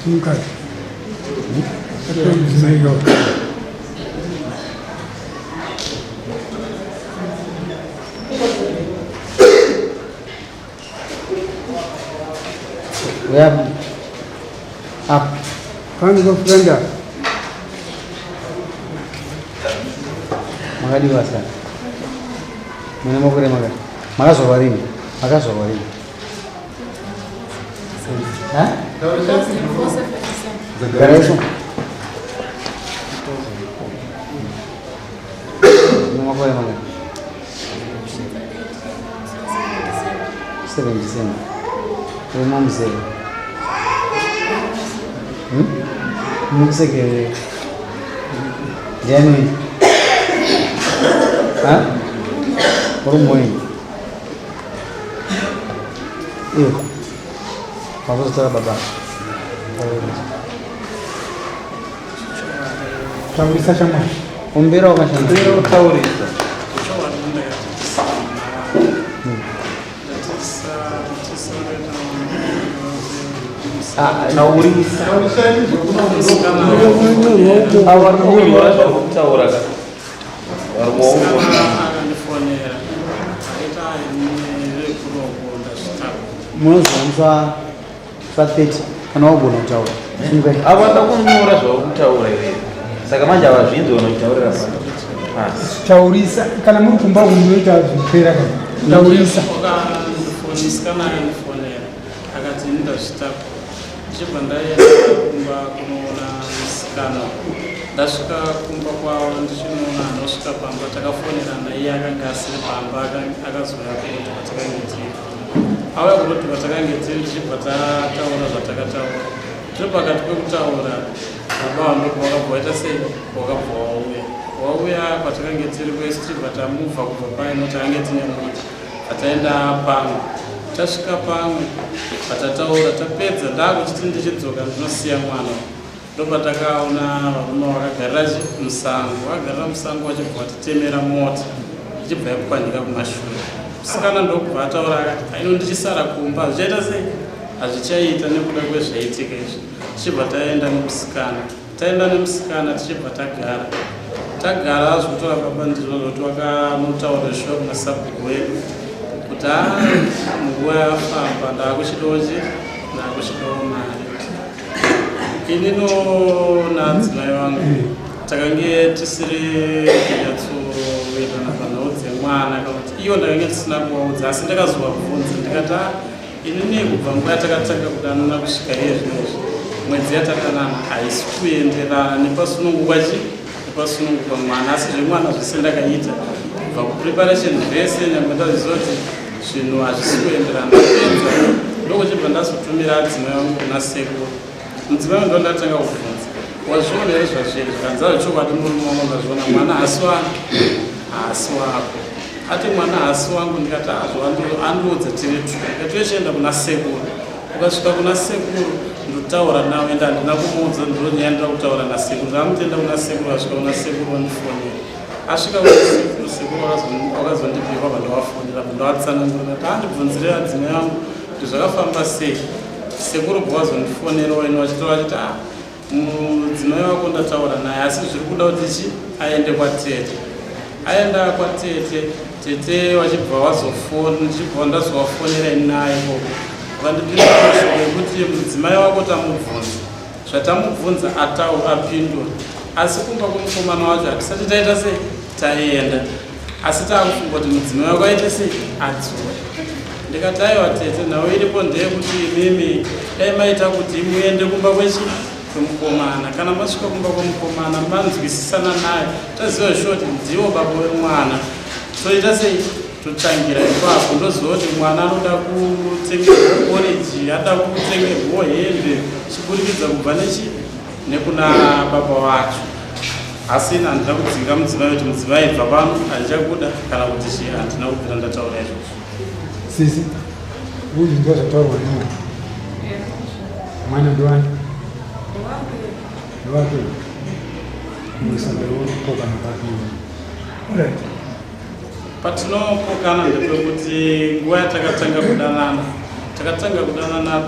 Simukai. Mudzimai wako. Uya apa. Pano pafuranda. Makadiwa sana. Mune makore makati. Makazvarwa rini? Makazvarwa rini? Ha? Gara iso. Mune makore makati. 77. Uri muzere. Hmm? Mukusekerera. Ndiani uyu? Ha? Uri muwenyu. Iwe. Makuzotora baba. Taurisa shamwari. Umbira wakashanda. Umbira utaurisa. Taurisa. Kutaura ka. Munoziva swa 30 kana wagona kutaura. Simukai. Avada kunyora zvavakutaura iwewe. Saka manje havazvinzwi vanotaurira pasi. Taurisa kana muri kumba umu munoita zvipera kana. Taurisa. Musikana akandifonera akati ini ndazvitapa ndichibva ndaenda kumba kunoona musikana ndasvika kumba kwavo ndichinoona anosvika pamba takafonerana iye akanga asiri pamba akazouya kuroti kwatakange tiri auya kuroti kwatakange tiri tichibva tataura zvatakataura tiri pakati pekutaura baba vandoku vakabva vaita sei wakabva wauya wauya kwatakange tiri kwese tichibva tamuvha kubva paino takange tine mota Pataenda pamwe tasvika pamwe patataura tapedza ndakuchiti ndichidzoka ndinosiya mwana ndopatakaona varume vakagarira musango vakagarira musango vachibva vatitemera mota ichibva yapwanyika kumashure musikana ndokubva ataura akati aino ndichisara kumba hazvichaita sei hazvichaita nekuda kwezvaitika izvi tichibva taenda nemusikana Taenda nemusikana tichibva tagara tagara azvotora baba ndizvo zvoti wakanotaura shuwa kuna sabhuku wedu kuti a munguva yafamba ndaakuchidawo chi ndaakuchidawo mari ini no naadzimai vangu takange tisiri kunyatsowirirana panhau dzemwana kana kuti iyo ndakange ndisina kuvaudza asi ndakazovabvunza ndikati a Inini kubva nguva yatakatanga kudanana kusvika iye zvino izvi mwedzi yatadanana haisi kuenderana nepasunungukwa chi nepasunungukwa mwana asi zvemwana zvese ndakaita kubva kupreparation zvese nyangwe ndazviziva kuti zvinhu hazvisi kuenderana pedza ndokuchibva ndazotumira adzimai vangu kuna sekuru mudzimai wangu ndondatanga kubvunza wazviona here zvazviri zvikanzi azvochokwadi murume wangu ndazviona mwana haasi wani haasi wako ati mwana haasi wangu ndikati azvo andiudza tiri tu ndikati yochienda kuna sekuru ukasvika kuna sekuru ndotaura nawe ende handina kumuudza ndonyaya ndira kutaura nasekuru ndakamutenda kuna sekuru asvika kuna sekuru wandifonera asvika kuna sekuru sekuru wakazondibikwa vandovafonera vandovatsanangura ndati andibvunzire adzimai angu kuti zvakafamba sei sekuru bwazondifonera wena vachitaura vachiti ah mudzimai wako ndataura naye asi zviri kuda kuti chi aende kwatete aenda kwatete tete vachibva vazofona ndichibva ndazovafonera ini naye ikoko vandipindura mashoko ekuti mudzimai wako tamubvunza zvatamubvunza atau apindura asi kumba kwemukomana wacho hatisati taita sei taenda asi taakufunga kuti mudzimai wako aite sei adzore ndikati aiwa tete nhau iripo ndeyekuti imimi dai maita kuti muende kumba kwechi kwemukomana kana masvika kumba kwemukomana manzwisisana naye taziva shuwa kuti ndiwo baba wemwana toita sei totangira ipapo ndoziva kuti mwana anoda kutengerwa poriji ada kutengerwawo hembe chiburikidza kubva nechi nekuna baba wacho asi ini handina kudzinga mudzimai kuti mudzimai bva pano handichakuda kana kuti chii handina kubvira ndataura izvozvo sisi uzvinzwa zvataurwa newe mwana ndowani ndowake musandaupokana papi right patinopokana ndepekuti nguva yatakatanga kudanana takatanga kudanana 2022.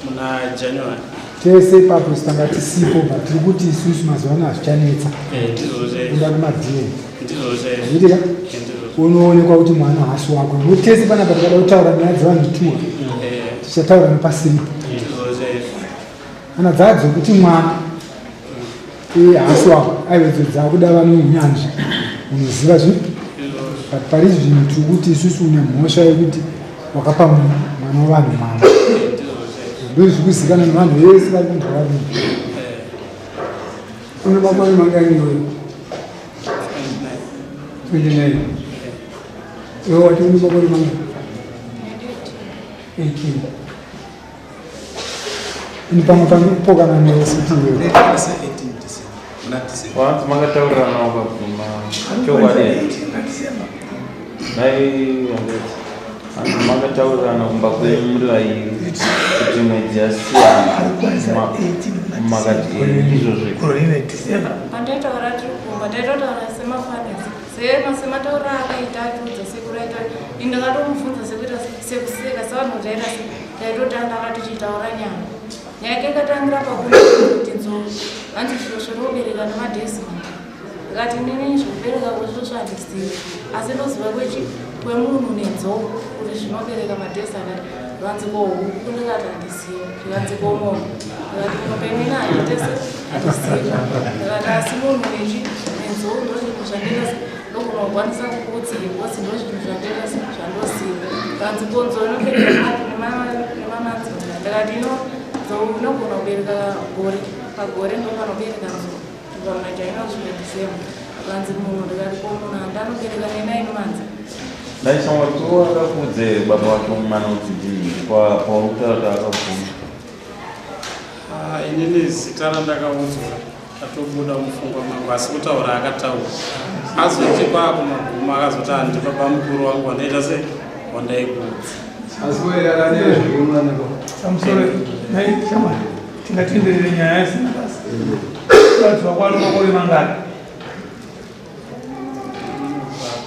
Muna January. Tese ipapo tanga tisipo, but tiri kuti isusu mazuva ano hazvichanetsa. Ndizvo chaizvo. Kuenda kumaDNA. Ndizvo chaizvo. Zviitika? Ndizvo. Unoonekwa kuti mwana haasi wako. Nokuti tese panapa tikada kutaura nyaya dzevanhu tuwa, tichataura nepasiripo. Ndizvo chaizvo. Kana dzadzo kuti mwana iye haasi wako, aiwa, idzo dzakuda vane unyanzvi unoziva zvi. Izvozvo. But pari zvino tiri kuti isusu une mhosva yekuti wakapa mwana wevanhu mwana. Ndizvo chaizvo. Ndo zviri kuzivikanwa nevanhu vese vari kunzwa. Une makore mangani iwe? 29. 29. Iwe wati une makore mangani? 18. Ini pamwe panopokana newe futi iwewe. Wanzi makataurirana ukabvuma chokwadi. Nai wangeti hanzi makataurirana kumba kwenyu muri vairi kuti mwedzi yasiyana, makati ndizvozvo? Pandaitaura tiri kumba, ndaitotaura semafanisi, sematauriro akaita atiudza sekuru aita. Ini ndakatomubvunza sekuita sekuseka sevanhu taita se taitotandara tichitaura nyaya. Nyaya yake ikatangira pakuti kuti nzou, hanzi svosvo rinobereka nemadhesima. Ndikati inini zvekubereka kwesvosvo handizivi, asi ndoziva kwechi kwemunhu nenzou kuti zvinobereka madhesi akati. Zvikanzi ko huku? Ndikati handizivi. Zvikanzi ko mombe? Ndikati mombe inini handitese handizivi. Ndikati asi munhu nechi nenzou ndo zvinhu zvandoita, ndogona kukwanisa kukuudzei because ndo zvinhu zvandoita zvandoziva. Zvikanzi ko nzou inobereka nemamanzi? Ndikati ino nzou inogona kubereka gore pagore, ndo panobereka nzou kubva muna January kusvika December. Zvikanzi munhu? Ndikati ko munhu handanobereka ne9 months. Ndaishamwari ko akakuudza here baba wake mwana kuti ndini pauri kutaura kuti akabvuma? Ah, inini zita randakaudzwa atobuda mupfungwa mangu, asi kutaura akataura azoti kwaakumaguma akazoti handi baba mukuru wangu wandaita se wandaikuudza. Asi weerera nezvemwana ko? Pamusoro, nai shamwari, tingatenderere nyaya isina basa. Mukadzi wako ari makore mangani?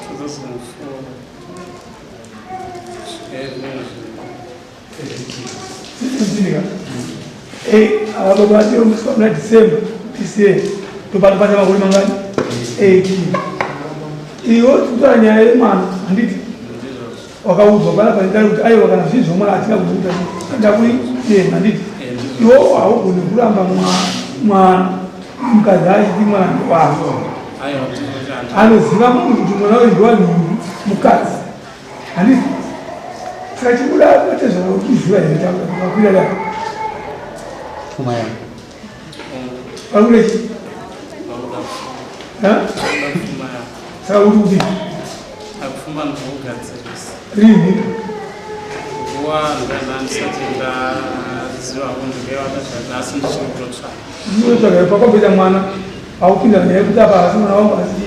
Kubva 2004 kusvika izvozvi. 17 ka. Ava baba ati musi muna December this year ndopanopanza makore mangani? 18. Iwo tikutora nyaya yemwana, handiti? Wakaudzwa pana panidari kuti aiwa, kana zvii zvomwana hatina kuzuta ndakuitema, handiti? Iwo haugoni kuramba mwana mukadzi achiti mwana ndewako. Aiwa, ndizvo chandi. Anoziva munhu kuti mwana uyu ndewanhingi mukadzi, handiti? Saka chibuda kwete zvaukuziva here takwira da? Pfuma yangu. Parikuda chi? Vakuda. Ha? Vakuda pfuma yavo. Saka uri kuti Akupfuma ndokugadzirisa. Rini? Nguva ndana ndisati ndaziva kundingaiwana zvanhasi, ndichiri kutotsvaka. Unotsvaga pakwapeta mwana aupinda nyaya yekuti apa asi mwana wangu, asi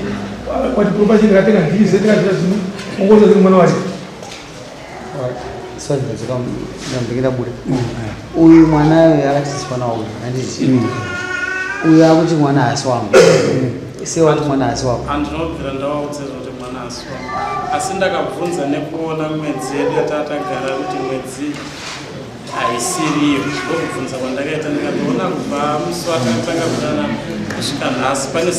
wati property ndakatenga ndii zve ndakazvita zvino ongoza zviri mwana wacho. Sorry, ndadzoka ndambenge ndabuda. Uyu mwana uyu akatiziswa nawo uyu, handiti? Uyu akuti mwana haasi wangu, sei wati mwana haasi wako? Handinobvira ndavaudza kuti mwana asi wangu, asi ndakabvunza nekuona mwedzi yedu yatatagara kuti mwedzi haisiriyo. Ndokubvunza kwandakaita, ndikatoona kubva musi watakatanga kudanana kusvika nhasi pane 7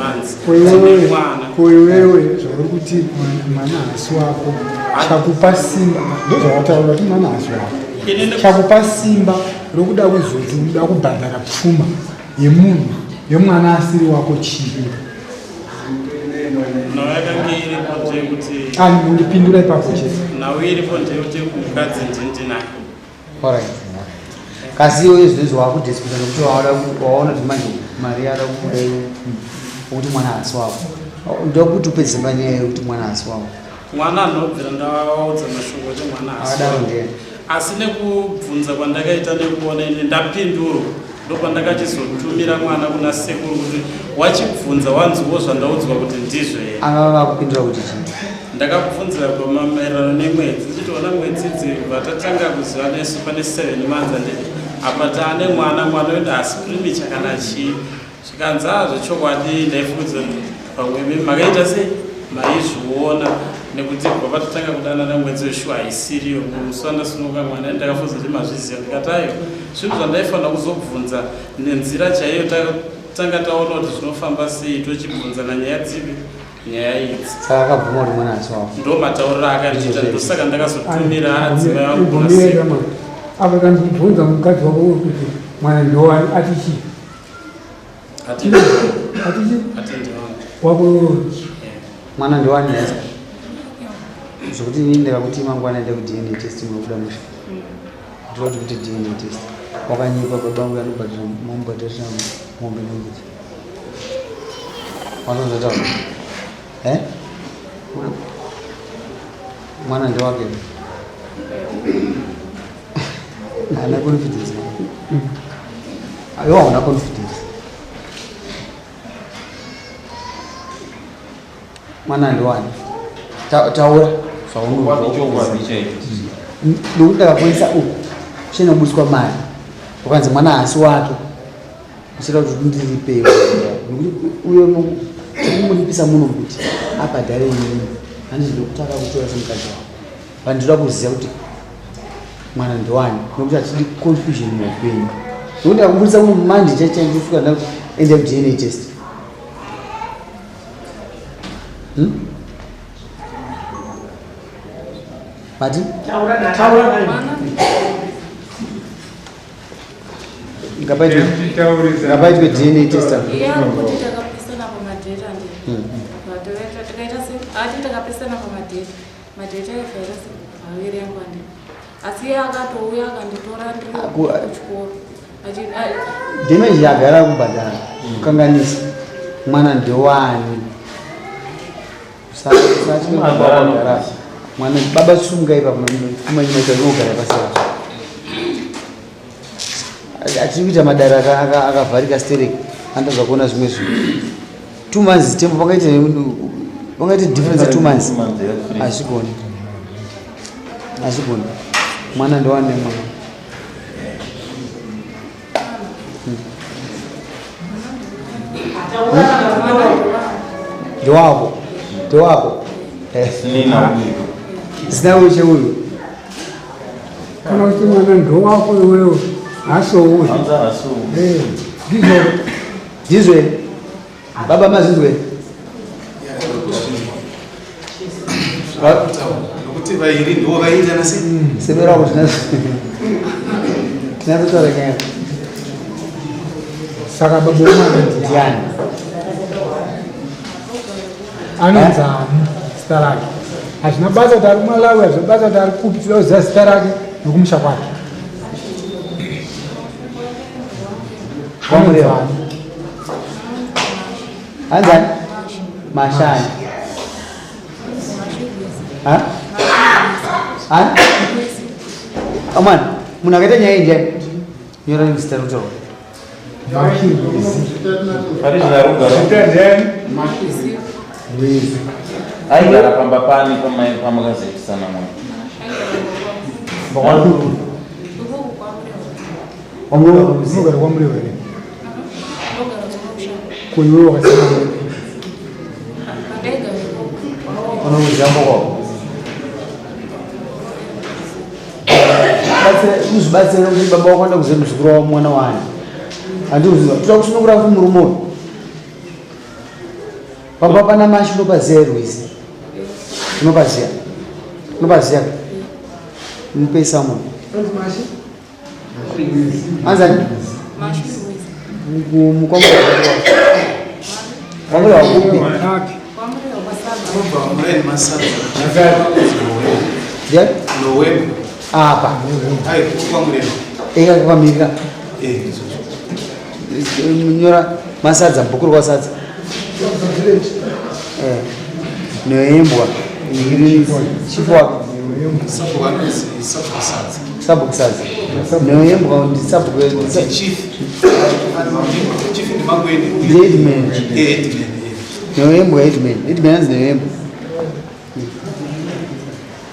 months tine mwana. Ko iwewe zvauri kuti mwana haasi wako, chakupa simba, ndozvawataura kuti mwana haasi wako, Inini chakupa simba rokuda kuzoti unoda kubhadhara pfuma yemunhu yemwana asiri wako chii? Nhau yakange iripo ndeyekuti Ani mundipindura ipapo chete. Nhau iripo ndeyekuti mukadzi ndindinaye. Alright. Kasi iwe izvezvi wakudisputa nekuti waona kuti manje mari yada kubuda iwe ukuti mwana haasi wako, ndokuti upedzise panyaya yekuti mwana haasi wako. Mwana anobvira ndavaudza mashoko ekuti mwana haasi Akadaro wangu. ndiye. Asi nekubvunza kwandakaita nekuona ini ndapindurwa, ndopandakachizotumira mwana kuna sekuru kuti wachibvunza wanzwiwo zvandaudzwa kuti ndizvo here. Ava vakupindura kuti chii? Ndakabvunzira pamaererano nemwedzi, ndichitoona mwedzi idzi vatatanga kuziva nesu pane 7 months, handiti? Apa taane mwana, mwana wedu haasi premature kana chii. Zvikanzi a zvechokwadi, ndaifungidzira kuti pamwe imi makaita sei maizviona. Nekuti kubva patatanga kudanana mwedzi weshuwa haisiriyo musi wandasununguka mwana ndakafunza kuti mazviziva ndikati ayo zvinhu zvandaifanira kuzobvunza nenzira chaiyo tanga taona kuti zvinofamba sei tochibvunzana nyaya dzipi nyaya idzi. Saka akabvuma kuti mwana asi wavo. Ndo matauriro akandiita ndosaka ndakazotumira adzimai vangu kuna Imbomira sekuru. mwana. Apa kanzibvunza mukadzi wako uyu kuti mwana ndowani ati chii? Ati Ati chii? ati ndiwangu. Wako iwewe. Mwana ndowani nhasi? Zvekuti inini ndakakuti mangwana enda kuDNA test unobuda mushe. Ndinoda kuti kuite DNA test. Wakanyepa baba vangu anobhadhara mamubhadharira mombe nembudzi. Wazozvataura? Eh? Mwana ndewake. Haana confidence. Iwe hauna confidence. Mwana ndewani? Taura Chokwadi chokwadi chaicho. Nekuti ndakakuisa uku chinobudiswa mari ukanzi mwana haasi wake uchida kuti ndiripewo nekuti uyo kumuripisa muno kuti abhadhare inini handiti ndokuti akakutora semukadzi wako but ndinoda kuziva kuti mwana ndewani nekuti hatidi confusion muupenyu nekuti ndakubudisa kuno manje chaichaindosvika ndaenda kuDNA test. Mati? Ngapaitwe DNA test. Iye ari kuti takapesana pamadheta ndi. Tikaita se ati takapesana pamadheta. Madheta aifaira se averengwa ndi. Asi iye akatouya akanditora ndiri kuchikoro. Damage yagara kubhadhara kukanganisa mwana ndewani. Usatye mwana baba sunga ipapo kumanyima chaunogara pasera. Atiri kuita madare akavharika stereki anotadza kuona zvimwe zvinhu. 2 months tembo pangaite difference 2 months. Hazvigoni. Hazvigoni. Mwana ndewani nemwana. Ndewako. Ndewako. Zina uche uyu. Kana kuti mwana ndowako iwewe haasi uyu. Ndizvo. Ndizvo. Baba mazvinzwe. Nokuti vairi ndivo vaiita nasi. Sebera wako tinatotaura nyaya. Saka baba wemwana ndiani? Anonzi ani zita rake? Hazvina basa kuti ari kuMalawi, hazvina basa kuti ari kupi, tinoda kuziva zita rake nokumusha kwake. Kwamurehwa. Hanzani? Mashani. Ha? Ha? Amana, munhu akaita nyaya iyi ndiani? Nyora zita rutaura. Pari zvino arikugara. Aigara pamba pani pamakazoitisana mwana. Unogara kwaMurewa here? Ko iwewe wakasiyana Unokuziva mboko. Uzvibatsire kuti baba wako anoda kuziva muzukuru wavo mwana wani. Handikuziva. Toda kusunungura futi murume uyu. Pamba pana Mashi unopaziva here rwizi? Unopaziva? Unopaziva? Mupesa munhu. Anzani? Mukwamura wakupi? Ndiani? Apa. Eka kwamirira. Nyora masadza bhuku rwasadza. Neimbwa. Chifu wake. Sabhuku sadza. Neimbwa ndi sabhuku. Ndi headman. Neimbwa headman. Headman anzi neimbwa.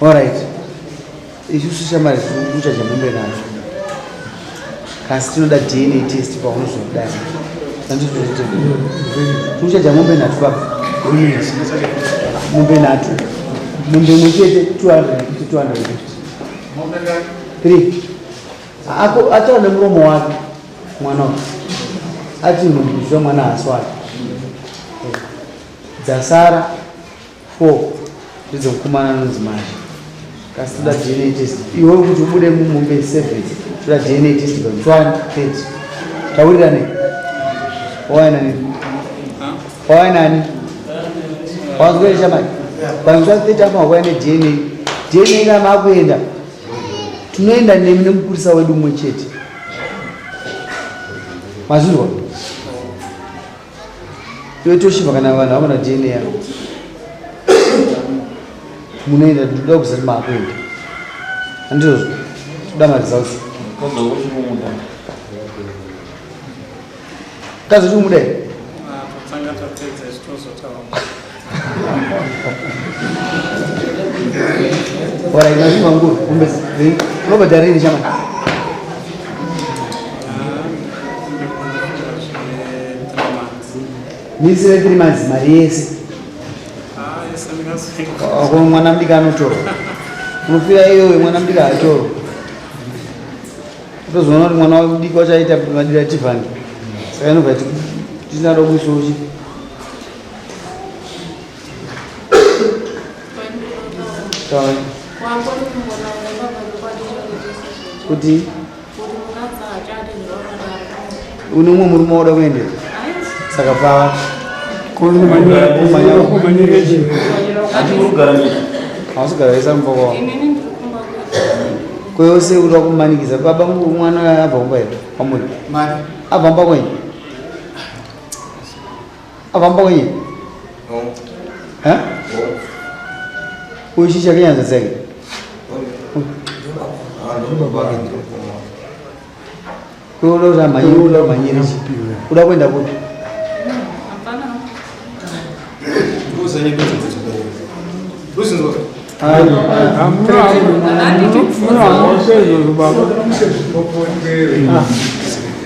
All right. Isusu shamari kuchaja mombe nazvo. Kasi tinoda DNA test paunozodai. Tikuchaja mombe nhatu baba. Mombe nhatu. Mombe imwe chete 250 250. 3. Ako ataura nemuromo wake mwana uyu. Ati nhumbu mwana haasi wake. Dzasara 4 ndedzemukomana anonzi Mazha. Kasi toda DNA test. Iwe kuti ubude mumombe 7 toda DNA test pa 130. Taurirane. Waya nani? Waya nani? Wanzwa shamani? Panzwa 30 apa waya ne DNA. DNA kana makuenda. Tinoenda nemi nemupurisa wedu mumwe chete. Mazvinzwa? Iwe toshiva kana vanhu havana DNA yavo. Munoenda toda kuzati maakuenda. Handizvozvo. Toda maresults. Mukadzi wako uchiri kumuda? Mukadzi uchiri kumuda here? Totanga tapedza izvi tozotaura. Alright, mazvimba nguru. Kumbe unobhadhara rini chama? Misi re 3 months mari yese. Ko mwana mudiki anotorwa. Unofira iyoyo mwana mudiki haatorwa. Utozoona kuti mwana mudiki wacho aita madira tivhange. Saka inobva iti tisina kuisa uchi. Taura. Kuti une umwe murume wauda kuendera saka pava hausi kugara wese mumba kwavo kweyose uda kumanikidza baba mwana abva kumba here kwamuri abva mumba kwenyu abva mumba kwenyu uyu chii chake nyanza dzake kuda kuti amhanyire kuda kumhanyira kuda kuenda kupi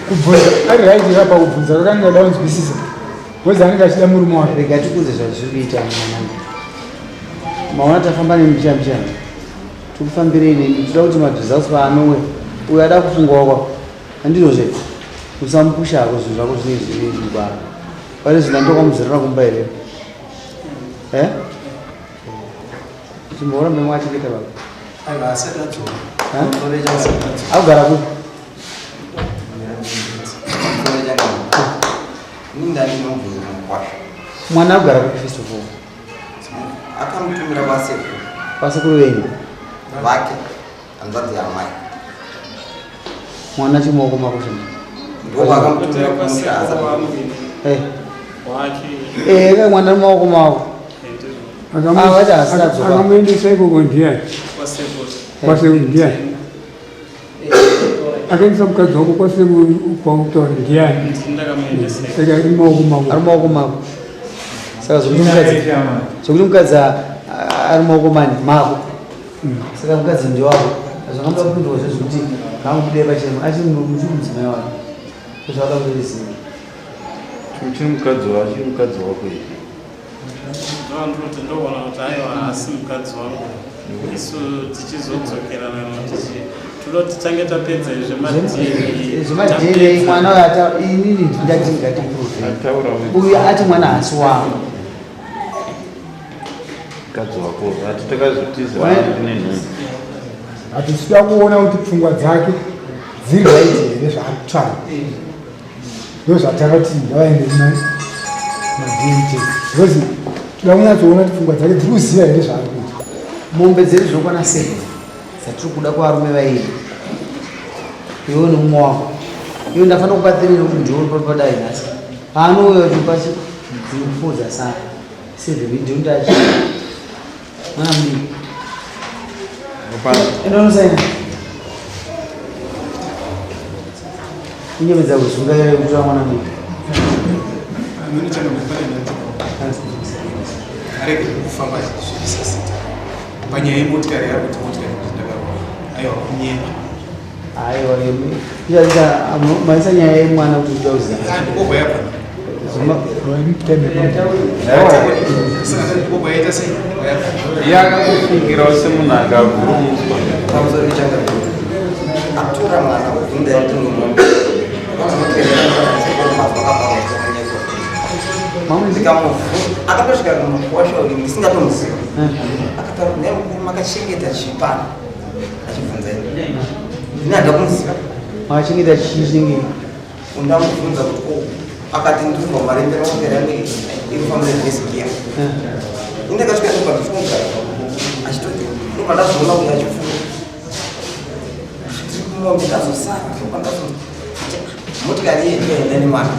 Kubvunza ari right apa kubvunza kakanga da kunzwisisa because anenge achida murume wake. Rega tikuudze zvazviri kuita mwanangu. Maona tafamba nembicha mbichana. Tikufambirei nemi toda kuti maresults paanouya uyo ada kufungawo kwako. Handizvozve usamupusha hako zvinhu zvako zvinenge zviri mugwara. Pane zvinhu ndokwamuzorera kumba here? Eh? Chimboona memo achengeta baba. Aiwa asati adzoka. Akugara kupi? Mwana akugara kupi first of all? Akamutumira kwasekuru. Kwasekuru venyu? Vake, hanzvadzi yamai. Mwana chimaoko mako chino. Ndokwakamutumira kumusha asati. Eh. Eh, mwana mumaoko mako. Akamuendesa ikoko ndiani? Kwasekuru ndiani? Akaendesa mukadzi wako kwasekuru kwakutaura ndiani? Saka ari mumaoko mako. Ari mumaoko mako. Saka zvokuti mukadzi ari mumaoko mani mako. Saka mukadzi ndiwako. Zvakamboda kupindurwa zvezvekuti ngamubude pachena achiri mudzimai wake. Zvavada kutoziva. Uchiri mukadzi wako, achiri mukadzi wako here? Ndoti ndoona kuti aiwa haasi mukadzi wangu. Isu tichizodzokerana tichi toda kuti tange tapedza zvemaDNA. ZvemaDNA mwana uyu ata inini ndati ngatiprove. Uyu ati mwana haasi wako. Mukadzi wako ati takazotiza nenhumbu. Hatisi kuona kuti pfungwa dzake dziri right here zvaari kutsvaga. Ndozvatakati ngavaende maDNA test because toda kunyatsoona kuti pfungwa dzake dziri kuziva here zvaari kuita. Mombe dzedu dzinokwana 7 dzatiri kuda kuvarume vairi iwe nemumwe wako iwe ndafanira kupa 3 nekuti ndiwe uri padai nhasi paanouya kuti pasi dzimupfuudza sana 7 ndiyo ndachi mwana mudiki enda unosaina kunyepedza kuzungaira kutora mwana mudiki Arege kufamba achisvibisa zita panyaya yemotikari yaari kuti motikari ndakarova aiwa kunyema aiwa maisa nyaya yemwana kuti uda kuziva ndikobva yakona Iye akakufungirawo semunhu akavhurumutswa. Atora mwana webvunda yatinge mombe. Akatosvika mukuwasha uyu ndisingatomuziva. Akataura kuti mukuru makachengeta chipano. Achibvunza ini. Ini handakumuziva. Makachengeta chii chinenge? Ndamubvunza kuti ko akati ndiri marembera motokari yangu iri kufamba nereverse gear. Ini ndakasvika ndobva ndichimugara achitoti ndobva ndazoona kuti achipfuura. Ndiri kumombe ndazosara ndobva ndazoona motikari iye ichaenda nemwana.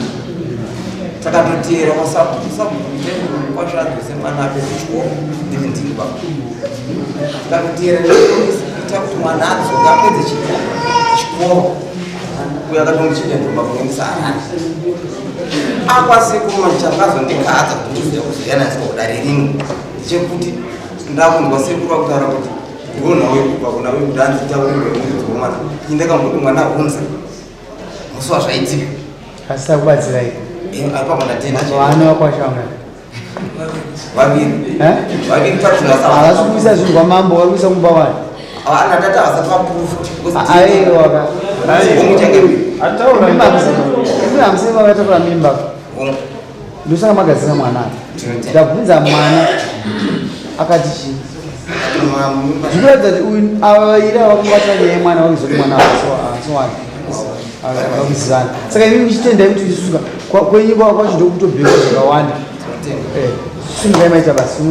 Takatoteera kwasabhuku sabhuku kwasha adzose mwana apedze chikoro ndiri ndiri baba. Takatoteera ita kuti mwana adzoke apedze chikoro. Uyo akatomuchinja ndobva kuendesa Harare. Akwasekuru manje chakazondikadza kuti ndizoda kuzoyananiswa kudare rimwe ndechekuti ndakunzwa sekuru vakutaura kuti ndonhau yekubva kuna uyu kuti hanzi taurirwe muridzi wemwana. Ini ndakamboti mwana hunza musi wazvaitika. Asi akubatsirai. Apapo ndatenda. Vana vakwasha vangani? Vaviri. Eh? Vaviri patuna Havasi kuisa zvinhu kwamambo, vari kuisa kumba wani. Ana tata vasati vapurufa. Aiwa ka. Ataura. Imi hamusemi makatakura mimba. Ndosaka magadzira mwana. Ndabvunza mwana akati chii? Zvikuratidza kuti uyu ava vairi ava kubata nyaya yemwana vakuzoti mwana haasi wake. Vakuzivana. Saka imi muchitendai kuti isuka kwenyu kwacho ndokutobhekwa zvakawanda. Eh, sungai maita basa.